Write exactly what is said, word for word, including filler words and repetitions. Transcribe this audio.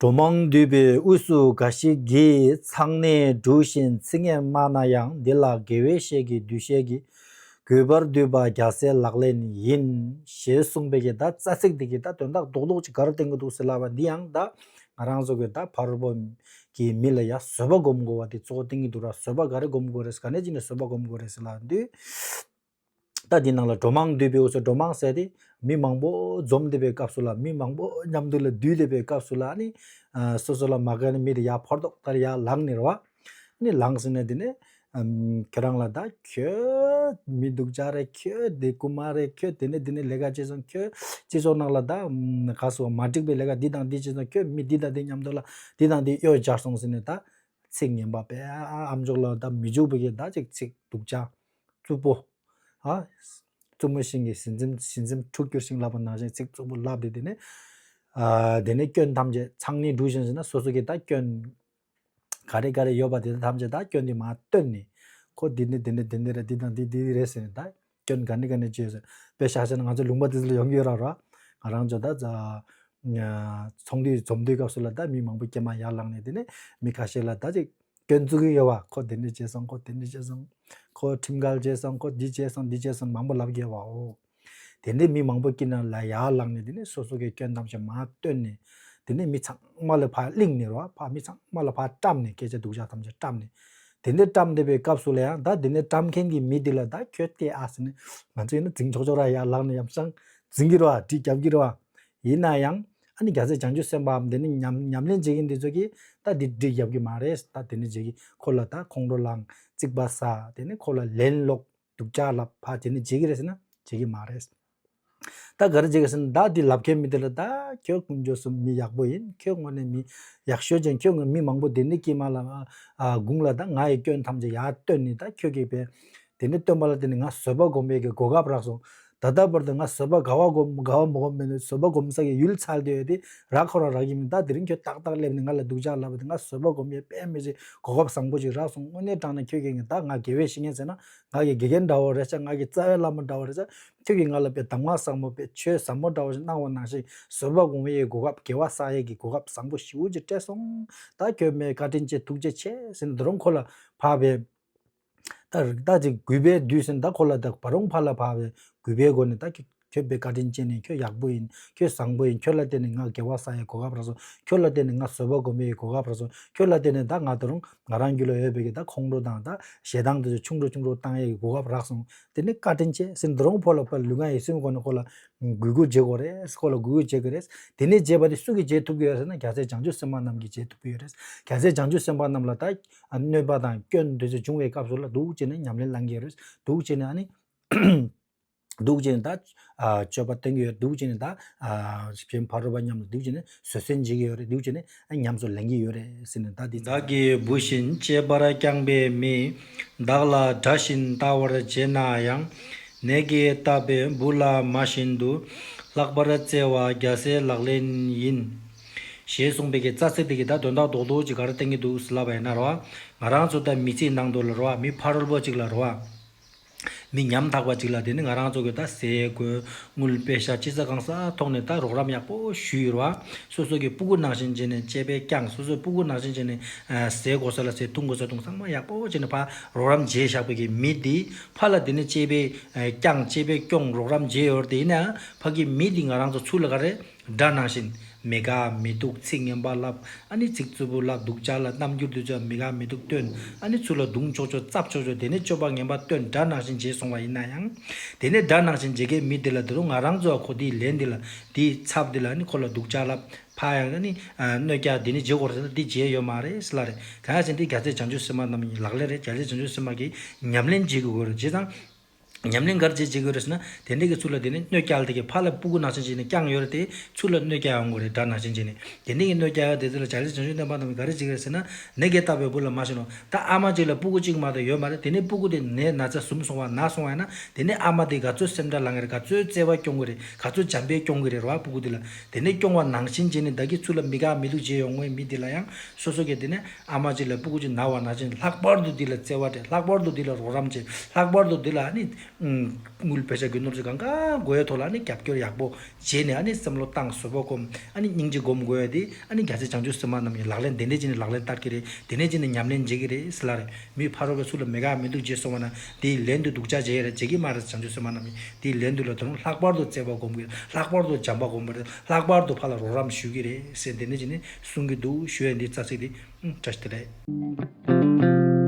འགྲོ་མང་འདུས་པའི་དབུས་སུ་འགའ་ཞིག་གིས། མཚང་ནས་འབྲུ་བཞིན་ཚིག་ངན་སྨྲ་ན་ཡང་། འདི་ལ་དགེ་བའི་བཤེས་ཀྱི་འདུས་ཤེས་ཀྱིས། གུས་པར་འདུད་པ་རྒྱལ་སྲས་ལག་ལེན་ཡིན། ཞེས་གསུངས་པའི་གི་ད་རྩ་ཚིག་འདི་གི་ད་དོན་དག་རྡོག་རྡོག་ཅིག་ག་རེ་བསྟན་གྱི་འདུག་ཟེར་ལབ་པ་འདི་ཡང་ད་ང་རང་ཚོ་གི་ད་ཕ་རོལ་པོ་གི་མི་ལ་ཡ་བཟོད་པ་སྒོམ་དགོས་པ་དེ་གཙོ་བོ་བསྟན་གྱི་འདུག་ར། བཟོད་པ་ག་རེ་སྒོམ་དགོས་རེད། ག་ནས་ཅིག་ནས་བཟོད་པ་སྒོམ་དགོས་རེད་ཟེར་ལབ་དུས། ད་འདི་ནང་ལ་འགྲོ་མང་འདུས་པའི་དབུས་སུ། འགྲོ་མང་ཟེར་དེ་མི་མང་པོ་འཛོམས་བསྡད་པའི་སྐབས་སུ་ལ། མི་མང་པོ་མཉམ་དུ་ལ་འདུས་བསྡད་པའི་སྐབས་སུ་ལ། ཨ་ནི་ཨ་སོ་སོ་ལ་མ་དགའ་ནི་མི་དེ་ཡར་ཕོར་ཐོག་ལྟར་ཡར་ལངས་ནས་རེད་བ། ཨ་ནི་ལངས་ཟིན་ནས་དེ་ནས་ཨམ་ཁྱོད་རང་ལ་ད་ཁྱོད་མི་སྡུག་ཅག་རེད། ཁྱོད་དེ་རྐུ་མ་རེད། ཁྱོད་དེ་ནས་དེ་ནས་ལས་ཀ་བྱས་སོང་། ཁྱོད་སྤྱི་ཚོགས་ནང་ལ་ད་ཨམ་ག་སོ་མ་འགྲིག་པའི་ལས་ཀ་འདི་དང་འདི་བྱས་སོང་། ཁྱོད་མི་འདི་དང་འདི་མཉམ་དུ་ལ་འདི་དང་འདི་གཡོ་སྦྱར་སོང་ཟིན་ནས་ད། ཚིག་ངན་པ་དཔེ་ཨ་ཨ་ཨམ་ཅོག་ལ་ད་མི་འཇུག་པའི་གི་ད་ཅིག་ཚིག་སྡུག་ཅག་རྩུབ་པོ། ཨ། རྩུབ་མོ་ཤིང་གི་ཞིང་ཚིམ་ཞིང་ཚིམ་འཁྲུགས་གྱུར་ཞིང་ལབ་པ་ནང་བཞིན་ཚིག་རྩུབ་པོ་ལབ་སྟེ་དེ་ནས། ཨ་དེ་ནས་སྐྱོན་ཐམས་ཅད། མཚང་ནས་འབྲུ་བཞིན་ཟེར་ན་སོ་སོ་གི་ད་སྐྱོན་ག་རེ་ག་རེ་ཡོད་པ་དེ་ཐམས་ཅད་ད་སྐྱོན་དེ་མར་བཏོན་ནས། ཁོ་འདི་ནི་འདི་ནི་འདི་འདི་རེད། འདི་དང་འདི་འདི་རེད་ཟེར་ནས་ད། སྐྱོན་ག་ནི་ག་ནི་བརྗོད་ཟེར། དཔེ་ཆ་བཞག་ན་ང་ཚོ་ལུང་པ་དེ་ཚོ་ལ་ཡོང་གི་ཡོད་ར་ར། ང་རང་ཚོ་ད་ཚོང་འདུས་འཛོམས་འདུས་སྐབས་སུ་ལ་ད་མི་མང་པོ་སྐྱེལ་མ་ཡར་ལངས་ནས་དེ་ནས་མི་ཁ་ཤས་ལ་ད་ཅིག་སྐྱོན་བཙུགས་ཀྱི་ཡོད་བ། ཁོ་དེ་འདྲ་བྱས་སོང་། ཁོ་དེ་འདྲ་བྱས་སོང་། ཁོ་ཁྲིམས་འགལ་བྱས་སོང་། ཁོ་འདི་བྱས་སོང་། འདི་བྱས་སོང་། མང་པོ་ལབ་ཀྱི་ཡོད་བའོ། དེ་འདྲའི་མི་མང་པོ་སྐྱེལ་ན་ལ་ཡར་ལངས་ནས་དེ་ནས་སོ་སོ་གི་སྐྱོན་ཐམས་ཅད་མར་བཏོན་ནས་དེ་ནས་མི་ཚང་མ་ལ་ཕར་གླེང་ནས་རོ། ཕར་མི་ཚང་མ་ལ་ཕར་བཀྲམ་ནས་སྐད་ཆ་སྡུག་ཅག་ཐམས་ཅད་བཀྲམ་ནས། དེ་འདྲའི་བཀྲམ་བསྡད་པའི་སྐབས་སུ་ལ་ཡང་ད་དེ་ནས་བཀྲམ་མཁན་གྱི་མི་དེ་ལ་ད་ཁྱོད་སྐད་ཨ་ཟེར་ནས་ང་ཚོ་ཡིན་ན་འཛིང་ཆོག་ཆོག་ར་ཡར་ལངས་ནས་ཡང་སང་འཛིང་གི་རོ། གྲི་རྒྱབ་ཀྱི་རོ། ཡིན་ན་ཡང་ཨ་ནི་རྒྱལ་སྲས་བྱང་ཆུབ་སེམས་དཔའམ་དེ་ནི་ཉམས་ཉམས་ལེན་བྱེད་མཁན་དེ་ཚོ་གིས་ད་འདི་གྲི་རྒྱབ་ཀྱི་མ་རེད། ད་དེ་ནི་བྱེད་ཀྱི་ཁོ་ལ་ད་ཁོང་ཁྲོ་ལངས་རྩིག་པ་ཟ། དེ་ནི་ཁོ་ལ་ལན་སློག་སྡུག་ཅག་ལབ་ཕར་དེ་ནི་བྱེད་ཀྱི་རེད་ཟེར་ན་བྱེད་ཀྱི་མ་རེད། ད་ག་རེ་བྱེད་ཀྱི་ཟེར་ན་ད་འདི་ལབ་མཁན་མི་དེ་ལ་ད་ཁྱོད་དཀོན་མཆོག་གསུམ་མི་ཡག་པོ་ཡིན། ཁྱོད་དངོས་གནས་མི་ཡག་ཤོས་ཅན། ཁྱོད་ངའི་མི་མང་པོ་དེ་ནི་སྐྱེལ་མ་ལ་ཨ་དགུང་ལ་ད་ང་ཡི་སྐྱོན་ཐམས་ཅད་ཡར་བཏོན་ནས་ད་ཁྱོད་ཀྱིས་བས། དེ་ནས་སྟོན་པ་ལ་བརྟེན་ནས་ང་བཟོད་པ་སྒོམ་པའི་གི་གོ་སྐབས་རག་སོང་། ད་ལྟ་བར་དུ་ང་བཟོད་པ་ག་བ་སྒོམ་ག་བ་མ་སྒོམ་མེད་ནས་བཟོད་པ་སྒོམ་ས་གི་ཡུལ་ཚར་དུས་དེ་རག་ཁོ་རང་རག་གི་མིན། ད་དེ་རིང་ཁྱོད་ཏག་ཏག་སླེབས་ནས་ང་ལ་སྡུག་ཅག་ལབ་པ་དེ་ང་བཟོད་པ་སྒོམ་ཡས་དཔེ་མི་སྲིད་གོ་སྐབས་བཟང་པོ་ཅིག་རག་སོང་། དངོས་གནས་དྲང་གནས་ཁྱོད་ཀྱིས་ངས་ད་ང་དགེ་བའི་བཤེས་གཉེན་ཟེར་ན་ང་གི་དགེ་རྒན་འདྲ་བོ་རེད་ཤག་ང་གི་རྩ་བའི་བླ་མ་འདྲ་བོ་རེད་ཤག་ཁྱོད་ཀྱིས་ང་ལ་དཔེ་གདམས་ངག་བཟང་པོ་དཔེ་ཆོས་ཟབ་མོ་འདྲ་བོ་ཞིག་གནང་བ་ནང་བཞིན་བཟོད་པ་སྒོམ་ཡས་གོ་སྐབས་དགེ་བ་བསགས་ཡས་ཀྱི་གོ་སྐབས་བཟང་པོ་ཞེ་པོ་ཅིག་སྤྲད་སོང་། ད་ཁྱོད་མའི་བཀའ་དྲིན་ཆེ་ཐུགས་རྗེ་ཆེ་ཟེར་ནས་དེ་རིང་ཁོ་ལ་ཕར་བས། ད་རིག་ད་ཅིག་གུས་པས་འདུད་ཟེར་ནས་ད་ཁོ་ལ་ད་བ་རུང་ཕར་ལ་ཕར་བས་གུས་པའི་སྒོ་ནས་ད་ཁྱོད་ཁྱོད་དཔེ་བཀའ་དྲིན་ཅན་ནས་ཁྱོད་ཡག་པོ་ཡིན། ཁྱོད་བཟང་པོ་ཡིན། ཁྱོད་ལ་བརྟེན་ནས་ང་དགེ་བ་བསགས་ཡས་གོ་སྐབས་རག་སོང་། ཁྱོད་ལ་བརྟེན་ནས་ང་བཟོད་པ་སྒོམ་པའི་གོ་སྐབས་རག་སོང་། ཁྱོད་ལ་བརྟེན་ནས་ད་ང་ད་རུང་ང་རང་རྒྱུད་ལ་ཡོད་པའི་གི་ད་ཁོང་ཁྲོ་དང་ད་ཞེ་སྡང་དེ་ཚོ་ཆུང་དུ་ཆུང་དུ་བཏང་ཡས་གི་གོ་སྐབས་རག་སོང་། དེ་ནི་བཀའ་དྲིན་ཆེ་ཟེར་ནས་དེ་རིང་ཕོ་ལ་ཕར་ལུས་ངག་ཡིད་གསུམ་སྒོ་ནས་ཁོ་ལ་གུས་བཀུར་བྱེད་དགོས་རེད། ཁོ་ལ་གུས་བཀུར་བྱེད་དགོས་རེད། དེ་ནས་བྱས་པ་དེ་སུ་གིས་བྱེད་ཐུབ་ཀྱི་ཡོད་ཟེར་ན་རྒྱལ་སྲས་བྱང་ཆུབ་སེམས་དཔའ་རྣམས་ཀྱིས་བྱེད་ཐུབ་ཀྱི་ཡོད་རེད། རྒྱལ་སྲས་བྱང་ཆུབ་སེམས་དཔའ་རྣམས་ལ་ད་གནོད་པ་དང་སྐྱོན་དེ་ཚོ་བྱུང་བའི་སྐབས་སུ་ལ་འདུག་བྱས་ནས་ཉམས་ལེན་བླང་གི་ཡོད་རེད། འདུག་བྱས་ནས་ཨ་ནི་འདུག་བྱས་ནས་ད་ཨ་སྤྱོད་པ་སྟོན་གྱི་ཡོད། འདུག་བྱས་ནས་ད་ཨ་གཞན་ཕ་རོལ་པ་རྣམས་ལ་འདུག་བྱས་ནས་བཟོད་བསྲན་བྱེད་ཀྱི་ཡོད་རེད། འདུག་བྱས་ནས་ཨ་ཉམས་སུ་ལེན་གྱི་ཡོད་རེད་ཟེར་ནས་ད་འདི་བདག་གི་བུ་བཞིན་གཅེས་པར་བསྐྱངས་པའི་མི། བདག་ལ་དགྲ་བཞིན་ལྟ་བར་བྱེད་ན་ཡང་། ནད་ཀྱིས་བཏབ་པའི་བུ་ལ་མ་བཞིན་དུ། ལྷག་པར་བརྩེ་བ་རྒྱལ་སྲས་ལག་ལེན་ཡིན། ཞེས་གསུངས་པའི་གི་རྩ་ཚིག་དེ་གི་ད་དོན་དག་རྡོག་རྡོག་ཅིག་ག་རེ་བསྟན་གྱི་འདུག་ཟེར་ལབ་པ་ཡིན་ན་རེད་བ། ང་རང་ཚོ་ད་མི་ཚེའི་ནང་དུ་ལ་རེད་བ། མི་ཕ་རོལ་པོ་ཅིག་ལ་རེད་བ། མི་ཉམ་ཐག་པ་ཅིག་ལ་དེ་ནི་ང་རང་ཚོ་གི་ད་ཟས་གོས་དངུལ་པེ་ཤ་ཅི་ས་གང་ས་ཐོག་ནས་ད་རོགས་རམ་ཡག་པོ་ཞུས་ཡོད་རེད་བ། སོ་སོ་གི་སྤུ་གུ་ནང་བཞིན་བྱས་ནས་གཅེས་པའི་བསྐྱངས། སོ་སོའི་སྤུ་གུ་ནང་བཞིན་བྱས་ནས་ཟས་དགོས་ས་ལ་ཟས། འཐུང་དགོས་ས་འཐུང་། ཚང་མ་ཡག་པོ་བྱས་ནས་ཕར་རོགས་རམ་བྱས་བཞག་པའི་གི་མི་འདི་ཕར་ལ་དེ་ནི་གཅེས་པའི་བསྐྱངས། གཅེས་པའི་སྐྱོང་། རོགས་རམ་བྱས་ཡོད་རེད། དེ་ཡིན་ན་ཕ་གི་མི་འདི་ང་རང་ཚོ་ཚུར་ལ་ག་རེ། དགྲ་ནང་བཞིན། མི་དགའ་མི་སྡུག་ཚིག་ངན་པ་ལབ། ཨ་ནི་ཚིག་རྩུབ་པོ་ལབ། སྡུག་ཅག་ལ་རྣམ་འགྱུར་འདི་ཚོ་མི་དགའ་མི་སྡུག་སྟོན། ཨ་ནི་ཚུར་ལ་རྡུང་ཆོག་ཆོག་བཙབ་ཆོག་ཆོག་དེ་ནས་སྤྱོད་པ་ངན་པ་སྟོན། དགྲ་ནང་བཞིན་བྱས་སོང་བ་ཡིན་ན་ཡང་། དེ་ནས་དགྲ་ནང་བཞིན་བྱེད་མཁན་མི་དེ་ལ་དེ་རུ་ང་རང་ཚོ་ཁོ་དེའི་ལན་དེ་ལ་དེའི་ཚབ་དེ་ལ་ཨ་ནི་ཁོ་ལ་སྡུག་ཅག་ལབ། ཕ་ཡང་ཨ་ནི་གནོད་སྐྱེལ་དེ་ནི་བྱེད་དགོས་རེད་ཟེར་ན་དེ་བྱེད་ཡོད་མ་རེད་ཟེར་ལ་རེད། གང་ཡང་ཟེར་ན་དེ་རྒྱལ་སྲས་བྱང་ཆུབ་སེམས་དཔའ་རྣམས་ལག་ལེན་རེད། རྒྱལ་སྲས་བྱང་ཆུབ་སེམས་དཔའ་གིས་ཉམས་ལེན་བྱེད་དགོས་རེད། བྱས་ཙང་། ཉམས་ལེན་ག་རེ་བྱེད་བྱེད་དགོས་རེད་ཟེར་ན། དེ་འདྲ་གི་ཚུར་ལ་དེ་ནི་གནོད་སྐྱེལ་དེ་གི་ཕར་ལ་སྤུ་གུ་ནང་བཞིན་བྱས་ནས་བསྐྱངས་ཡོད་རེད་དེ། ཚུར་ལ་གནོད་སྐྱེལ་ཡོང་གི་རེད། དགྲ་ནང་བཞིན་བྱས་ནས། དེ་འདྲ་གི་གནོད་སྐྱེལ་དེ་ཚོ་ལ་རྒྱལ་སྲས་བྱང་ཆུབ་སེམས་དཔའ་རྣམས་ག་རེ་བྱེད་ཀྱི་རེད་ཟེར་ན། ནད་ཀྱིས་བཏབ་པའི་བུ་ལ་མ་བྱིན་ནོ། ད་ཨ་མ་གཅིག་ལ་སྤུ་གུ་གཅིག་མ་གཏོགས་ཡོད་མ་རེད། དེ་ནས་སྤུ་གུ་དེ་ནད་ན་ཚ་ཟུམ་སོང་བ་ན་སོང་བ་ཡིན་ན། དེ་ནས་ཨ་མ་དེ་ག་ཚོད་སེམས་ཁྲལ་ལངས་ཀྱི་རེད། ག་ཚོད་བརྩེ་བ་སྐྱོང་གི་རེད། ག་ཚོད་བྱམས་པས་སྐྱོང་གི་རེད་ར་བ། སྤུ་གུ་དེ་ལ། དེ་ནས་སྐྱོང་བ་ནང་བཞིན་བྱས་ནས་བདག་གིས་ཚུར་ལ་མི་དགའ་མི་སྡུག་བྱས་ཡོང་ངོས་མི་དེ་ལ་ཡང་སོ་སོ་གིས་དེ་ནས། ཨ་མ་གཅིག་ལ་སྤུ་གུ་གཅིག་ན་བ་ན་བཞིན་ལྷག་པར་དུ་འདི་ལ་བརྩེ་བ་སྤྲད། ལྷག་པར་དུ་འདི་ལ་རོགས་རམ་བྱེད། ལྷག་པར་དུ་འདི་ལ་ཨ་ནི་ དངུལ་བེད་སྤྱོད་ཀྱི་ནོར་གྱི་གང་ག་དགོས་ཡ་ཐོག་ལ་ཨ་ནི་རྒྱབ་སྐྱོར་ཡག་པོ་བྱས་ནས་ཨ་ནི་བསམ་བློ་བཏང་བཟོད་པ་སྒོམ་ཨ་ནི་སྙིང་རྗེ་སྒོམ་དགོས་ཡ་དེ་ཨ་ནི་རྒྱལ་སྲས་བྱང་ཆུབ་སེམས་དཔའ་རྣམས་ཀྱི་ལག་ལེན་དེ་འདྲས་བྱས་ནས་ལག་ལེན་བསྟར་གྱི་རེད། དེ་འདྲས་བྱས་ནས་ཉམས་ལེན་བྱེད་ཀྱི་རེད་ཟེར་ལ་རེད། མི་ཕ་རོལ་པོའི་ཚུལ་ལ་མི་དགའ་མི་སྡུག་བྱས་སོང་བ་ན་དེའི་ལན་དུ་སྡུག་ཅག་བྱེད་ཡ་རེད། བྱེད་ཀྱི་མ་རེད། བྱང་ཆུབ་སེམས་དཔའ་རྣམས་ཀྱིས་དེའི་ལན་དུ་ལ་ད་རུང་ལྷག་པར་དུ་བརྩེ་བ་སྒོམ་གྱི་རེད། ལྷག་པར་དུ་བྱམས་པ་སྒོམ་པ་རེད། ལྷག་པར་དུ་ཕར་ལ་རོགས་རམ་ཞུ་གི་རེད་ཟེར་དེ་འདྲས་བྱས་ནས་གསུང་གི་འདུག་ཞུ་ཡ་འདི་རྩ་ཚིག་དེ། ཨུམ། བཀྲ་ཤིས་བདེ་ལེགས།